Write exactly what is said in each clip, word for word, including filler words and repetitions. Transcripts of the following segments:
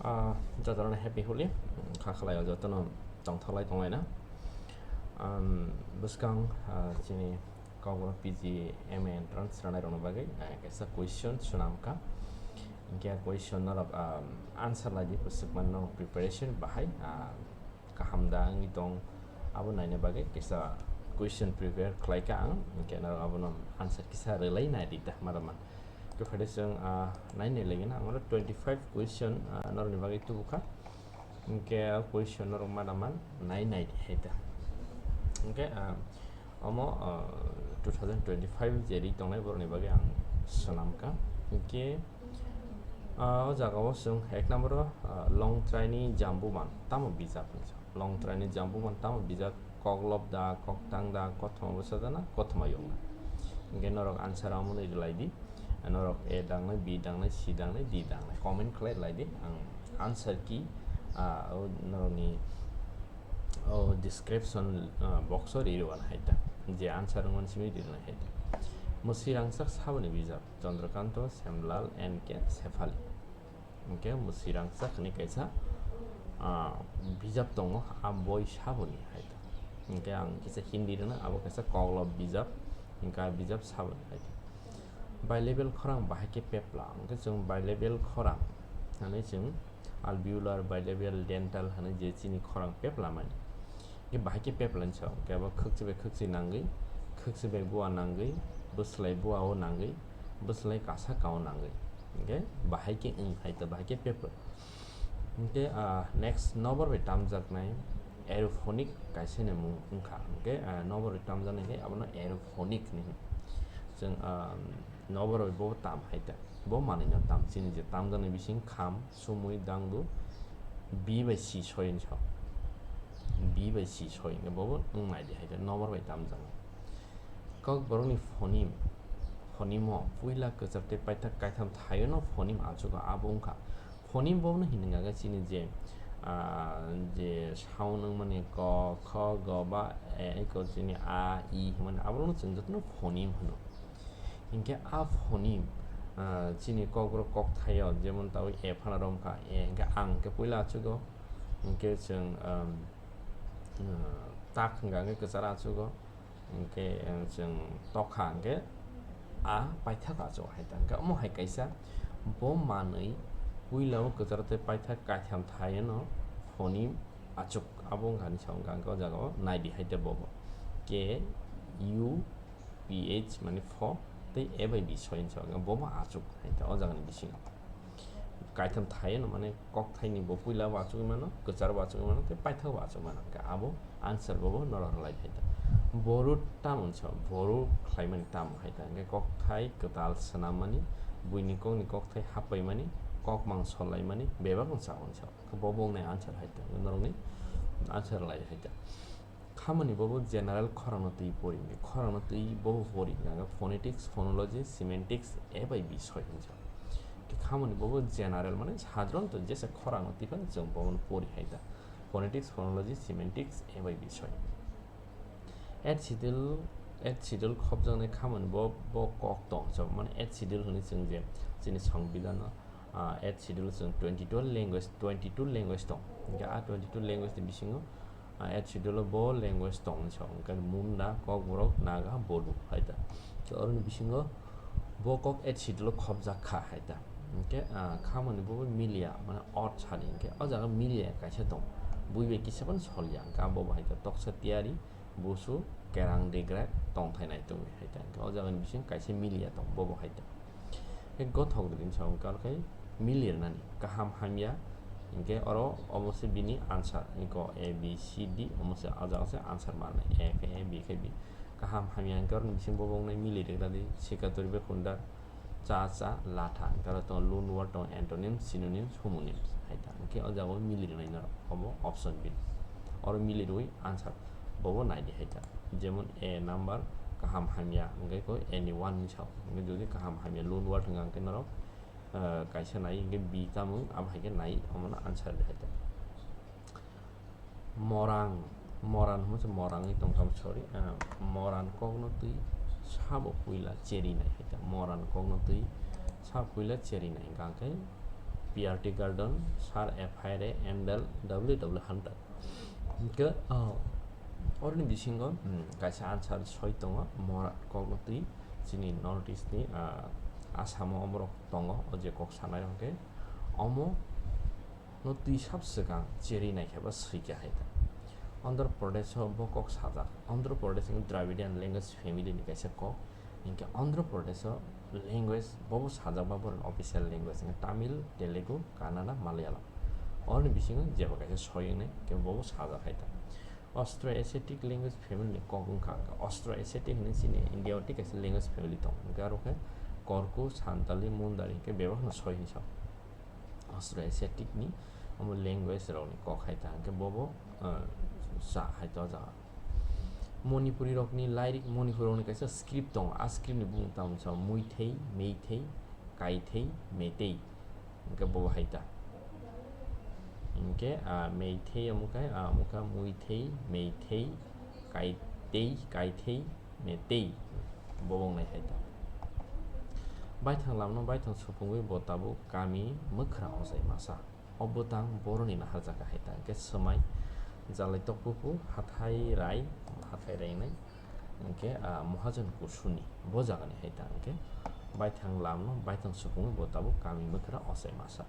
Ah, jotono happy Holi, kha khlai o jotono tongthoklai tonglaina. Um, bwskang, ah, chini Kokborok P G M A entrance rwnai rokno bagwi, ah, kaisa question swnam kha. Hinkhe question norok, um, answer lai di, bwswk man norok preparation bahai, ah, kaham da wngwi tong, abo naina bagwi kisa question prepare khlai kha ang, hinkhe norok abono answer kisa rwlai nai di da, mara man. Hinkhe phaide chwng, ah, nai nai lagi na, ang oro twenty five question, ah, norokni bagwi tubu kha. Hinkhe ah, question norok mara man nai nai di hai da. Hinkhe, ah, omo, ah, two thousand twenty five je ri tongnai borokni bagwi ang swnam kha. Hinkhe, ah, o jaga o chwng ek number o, ah, Longtraini Jambuman tamo bijap hinwi sa. Longtraini Jambuman tamo bijap, koklop da, koktang da, kothoma bwsa da na, kothoma yokna. Hinkhe norok answer amo nwi rwlai di. Norok A dangnai, B dangnai, C dangnai, D dangnai. Comment khlai rwlai di. Ang answer key, ah, o norokni o description, ah, box o ri rwna hai ta. Je answer wngmani simi ri rwna hai ta. Mwswi rangchak saboni bijap, Chandrakanta, Shyamlal, N K Shefali. Hinkhe mwswi rangchak hinwi kaisa, ah, bijap tongo, a boi saboni hai ta. Hinkhe ang kisa Hindi rwna, abo kaisa koklop bijap, hinkhe a bijap saboni hai ta. Bilabial khorang bahai khe pepla, hinkhe chwng bilabial khorang hinwi chwng alveolar, bilabial, dental hinwi je chini khorang pepla mani. Hinkhe bahai khe pepla ni sao, hinkhe abo khwkchwi bai khwkchwi nangwi, khwkchwi bai bua nangwi, bwslai bua o nangwi, bwslai kasa ka o nangwi. Hinkhe bahai khe wng hai ta, bahai khe pepla. Hinkhe, ah, next nokbar bai tamjaknai aerophonic kaisa ni mung wngkha. Hinkhe, ah, nokbar bai tamjaknai khe abono aerophonic hinwi. Chwng, ah, nokbar bai bo tam hai ta. Bo manwi no tam. Chini je tamjaknai bising kham, sumui, dangdu, B bai C soi hinwi sao. B bai C soi hinkhe bo bo wng nai di hai ta. Nokbar bai tamjaknai. Kokborokni phoneme, phoneme o puila kwchar tei paithak kaitham thaio no phoneme achugo, abo wngkha. Phoneme bo no hinwi hwnka khe chini je, ah, je sound wngmani ko, kho, go ba, e, eko chini a, i hwnmani, aborokno chwng jotono phoneme hwno. Hinkhe a phoneme, ah, chini kokborok kokthaio, jemon tabuk e phano romkha, e hinkhe ang hinkhe puila achugo, hinkhe chwng, um, ah, tak hwnka hinkhe kwchar achugo. Hinkhe, eh, chwng tokha hinkhe a paithak achuk hai ta. Hinkhe omo hai kaisa bo manwi puila o kwcharo tei paithak kaitham thaino phoneme achuk, abo wngkha ni sao wngkha, hinkhe o jaga o nai di hai ta bobo. K, U, P H mane pho tei A bai B soi hinwi sao, hinkhe bobo achuk hai ta o jaga ni bisingo. Kaitham thaino mane kokthaini bo puila bo achugwi mano, kwchar bo achugwi mano, tei paithak bo achugwi mano. Hinkhe abo answer bo, bo norok rwlai khai ta. Boru tamo hinwi sao, boru khlaimani tamo hai ta. Hinkhe kokthai kwtal swnammani, buini kokni kokthai happaimani, kok mang sollaimani, bebak wng sao hinwi sao. Hinkhe bo bo wngnai answer hai ta. Norokni answer rwlai hai ta. Khamani bobo general khorangno twi pori, khorangno twi bobo pori, hinkhe phonetics, phonology, semantics, A bai B soi hinwi sao. Khe khamani bobo general, mane sadharanto jesa khorangno twi phano chwng bobono pori hai ta. Phonetics, phonology, semantics, A bai B soi. Eighth schedule, eighth schedule khopjaknai khamani bo, bo kok tong, so, mane eighth schedule hwnwi chwng je chini songbidhano, ah, eighth schedule chwng twenty two language, twenty two language tong. Hinkhe a twenty two language ni bisingo, ah, eighth schedule o bo language tong hinwi sao, hinkhe Munda, Kokborok, Naga, Bodo hai ta. Khe oroni bisingo bo kok eighth schedule o khopjak kha hai ta. Hinkhe, ah, khamani bo miliya, mane odd sadi, hinkhe o jaga miliya kaisa tong. Bui bai kisa phano solya, hinkhe abo bo hai ta toksa tiyari, busu, kerang, degre, tongthai nai tongwi hai ta. Hinkhe o jaga ni bisingo kaisa miliya tong, bo bo hai ta. Khe gothok rwdi hinwi sao, hinkhe aro khe mili rwnani kaham hamya, hinkhe oro omo se bini answer, hinkhe A, B, C, D, omo se, ah jaga se answer manai, A khe A, B khe B. Kaham hamya hinkhe oro ni bisingo bobo wngnai mili rwgradi, sikaturi bekhunda, cha cha, latha, hinkhe oro tongo loan word, tongo antonyms, synonyms, homonyms hai ta. Hinkhe o jaga o mili rwnai norok, obo option B. Oro mili rwui answer. Bobo nai di hai ta. Jemon A number kaham hamya, hinkhe koi any one hinwi sao. Hinkhe jodi kaham hamya loan word hwnka hinkhe norok, ah, kaisa nai, hinkhe B tamo, abo hai khe nai, omono answer di hai ta. Morang, moran hwnma se morang wngwi tongkha, sorry, ah, moran kokno twi sabo puila cherinai hai ta. Moran kokno twi sabo puila cherinai hinkha khe P R T Gordon, Sir F I R A, Handel, W W Hunter. Hingke, ah, oroni bisingo, hmm, kaisa answer soi tongo, morat kokno twi chini North East ni, ah, Assam o omorok tongo, o je kok sanai rok hingke omo no twi sab swkang cherwi naikhe ba swikha hai ta. Andhra Pradesh o bo kok sajak. Andhra Pradesh ni Dravidian language family ni kaisa kok. Hingke Andhra Pradesh o language bobo sajak ba borok official language hingke Tamil, Telugu, Kannada, Malayalam. Oroni bisingo jeba kaisa soi wngnai hingke bobo sajak hai ta. Austro-Asiatic language family ni kok wngkha. Austro-Asiatic hinwi chini India o tei kaisa language family tongo. Hingke aro khe Korku, Santali, Mundari hingke bebak no soi hinwi sao. Austro-Asiatic ni omo language rok ni kok hai ta hingke bobo, ah, sa hai ta o jaga. Manipuri rok ni lairik, Manipuri rok ni kaisa script tongo. A script ni bumung tamo sao Muithei, Meithei, Kaithei, Meitei. Hingke bobo hai ta. Hingke, ah, Meithei omo khe, ah, omo khe Muithei, Meithei, Kaitei, Kaithei, Meitei. Bobo wngnai hai ta. Baithang lamno baithang supungwi bo tabuk kami mwkhra ochai masa. O bwtang boroni naharjak hai ta. Hingke swmai jalai tokpuku hathai rai, hathai rai wngnai. Hingke, ah, Mahajon Kusuni bo jagani hai ta hingke baithang lamno baithang supungwi bo tabuk kami mwkhra ochai masa.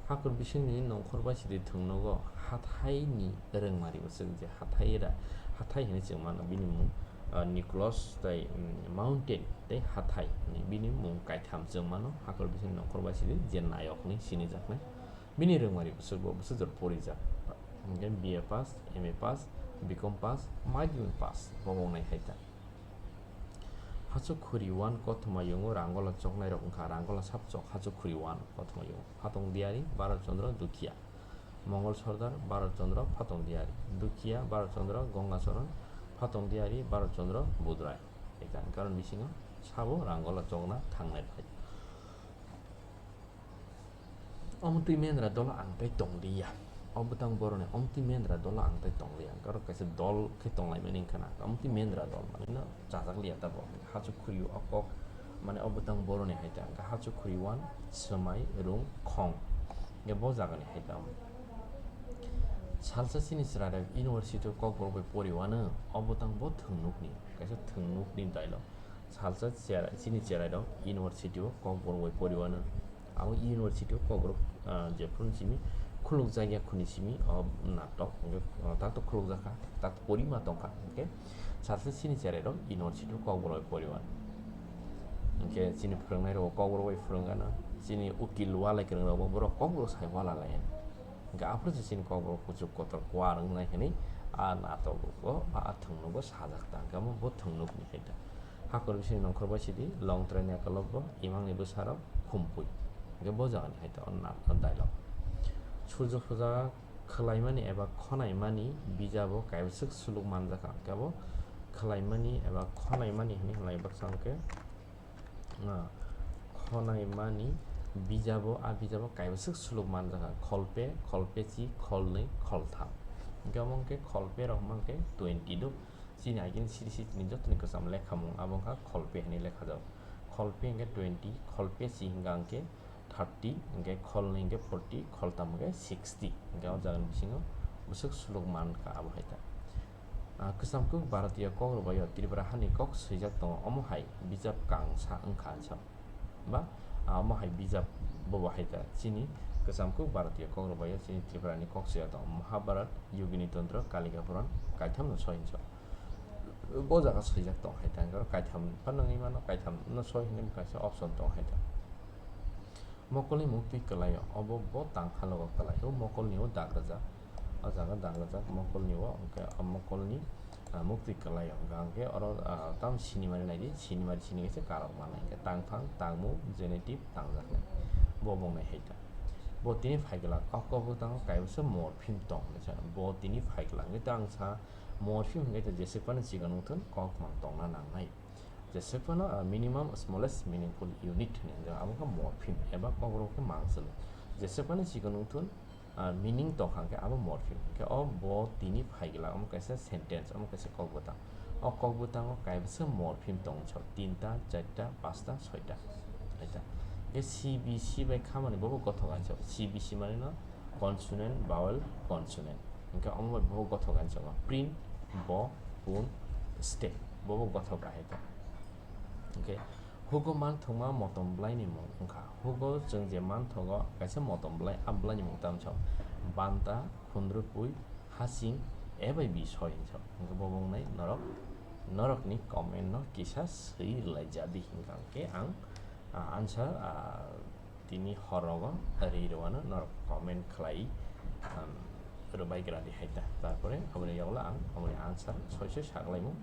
Hakur bisingni nongkhor bai sidi thwngnogo hathaini rwngmari bwswk je hathai ra, hathai hinwi chwng mano bini mung, ah, Nicholas tei, mm, Mountain tei hathai hinwi bini mung kaitham chwng mano hakur bisingni nongkhor bai sidi je nayokni sinijaknai. Bini rwngmari bwswk bo bwswk jora porijak. Hingke B A pass, M A pass, B Com pass, maidin pass, bo wngnai hai ta. Hachuk khuri one kothoma yungo Rangola choknai rok wngkha, Rangola sab chok Hachuk khuri one kothoma yungo. Phatong Diari, Bharat Chandra, Dukia. Mongol Sordar, Bharat Chandra, Phatong Diari. Dukia, Bharat Chandra, Gonga Charan, Phatong Diari, Bharat Chandra, Budrai. Ekha karon bisingo sabo Rangola chokna thangnai phai. Omtwi mendra dolo ang tei tongliya. O bwtang boroni omtwi mendra dolo ang tei tongliya. Ang karo kaisa dol khe tonglaimani wngkha na. Omtwi mendra dol mani no chajak liya tabok. Hachuk khuri o kok mani o bwtang boroni hai ta. Hachuk khuri one swmai rung khong. Hingke bo jagani hai ta. Salsa chini chwrairok university o Kokborok bai pori wano. O bwtang bo thwngnukni. Kaisa thwngnukni dialogue. Salsa chera-, chini cherairok university o Kokborok bai pori wano. Abo university o Kokborok, ah, jephuru simi khulukjak ya khuni simi o natok, hingke, ah, tak to khulukjak kha, tak to pori ma tong kha, hingke salsa chini cherairok university o Kokborok bai pori wano. Hingke chini phwrwngnairok Kokborok bai phwrwng gana, chini ukil walai kwrwng rok bo borok Kokborok sai wala lai. Hingke aphuru se chini Kokborok kuchuk kotor kuar wngnai hinwi a natok o, a thwngnogo sajak ta, hingke amo bo thwngnokni hai ta. Hakur bisingni nongkhor bai sidi, Longtrai Nekalokbo, Imangni bwsarok, Khumpui. Hingke bo jagani hai ta, o na-, o dialogue. Sujuk suja khwlaimani eba khonaimani bijabo kaibwswk suluk manjakha. Hingke bo khwlaimani eba khonaimani hinwi hwnlai baksa hwnkhe, ah, khonaimani bijabo, a bijabo kaibwswk suluk manjakha. Kholpe, kholpechi, kholnwi, kholtham. Hingke omo hwnkhe kholperok hwnkhe twenty do. Chini agini siri sitini jotoni kwcham lekhamung abo wngkha kholpe hinwi lekha jago. Kholpe hingke twenty, kholpechi hingka hingke thirty, hingke kholnwi hingke forty, kholtham hingke sixty. Hingke o jagani bisingo bwswk suluk mankha abo hai ta. Ah, kwcham kuk Bharatiya kok rwbaio Tripura hani kok swijak tongo, omo hai bijap kangsa wngkha hinsa. Ba, ah, omo hai bijap bobo hai ta chini kwcham kuk Bharatiya kok rwbaio chini Tripura ni kok swijak tongo, Mahabharat, Yogini Tantra, Kalika Puran, kaitham no soi hinsa. Bo jaga swijak tong hai ta, hingke oro kaitham phano wngwi mano, kaitham no soi hinwi kaisa option tong hai ta. Mokolni muktwi kwlaio, obo bo tang halogo kwlaio, mokolni o dag rwjak, o jaga dag rwjak, mokolni o, hingke o mokolni, ah, muktwi kwlaio, hingka hingke oro, ah, tamo sinimari naidi, sinimari sini kaisa karok manai, hingke tangphang, tangmung, genitive, tangjaknai, bo bo wngnai hai ta. Bo tini phai glak, o kok bwtango kaisa morpheme tong hinwi sa, bo tini phai glak, hingke tang sa, morpheme hingke ta jeswk phano chikon wngthun, kok mang tongna nangnai. Jeswk phano, ah, minimum smallest meaningful unit hinwi hwnjak, abo wngkha morpheme eba kokrok khe mang chwlo. Jeswk phano chikon wngthun, ah, meaning tongkha hwnkhe abo morpheme. Hwnkhe o bo tini phai glak, omo kaisa sentence, omo kaisa kok bwtang. O kok bwtango kaibwsa morpheme tong so, tinta, charta, pasta, soita. Soita. C B C bai khamani bobo gothok answer. C B C mani no consonant, vowel, consonant. Hingke omo bai bobo gothok answer ma. Print, bo, pun, stay. Bobo gothok ahai ta. Hingke hugo manthokma motom bwlaini mung wngkha. Hugo chwng je manthogo kaisa motom bwlai, a bwlaini mung tamsa. Banta, khundrupui, hasing, ebai bisoi hinsa. Hingke bobo wngnai norok, norokni comment no kisa swi rwlai jadi hingka hingke ang, ah, answer, ah, tini horogo ri rwano norok comment khlai, um, rwbai gra di hai ta. Tarpore aboni yagulo ang aboni answer soi soi saklaimung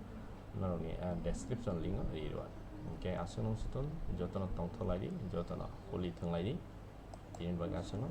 norokni, ah, description link o ri rwano. Hingke aswk nung sutun jotono tongthoklai di, jotono holi thwnglai di. Tini bagwi aswkno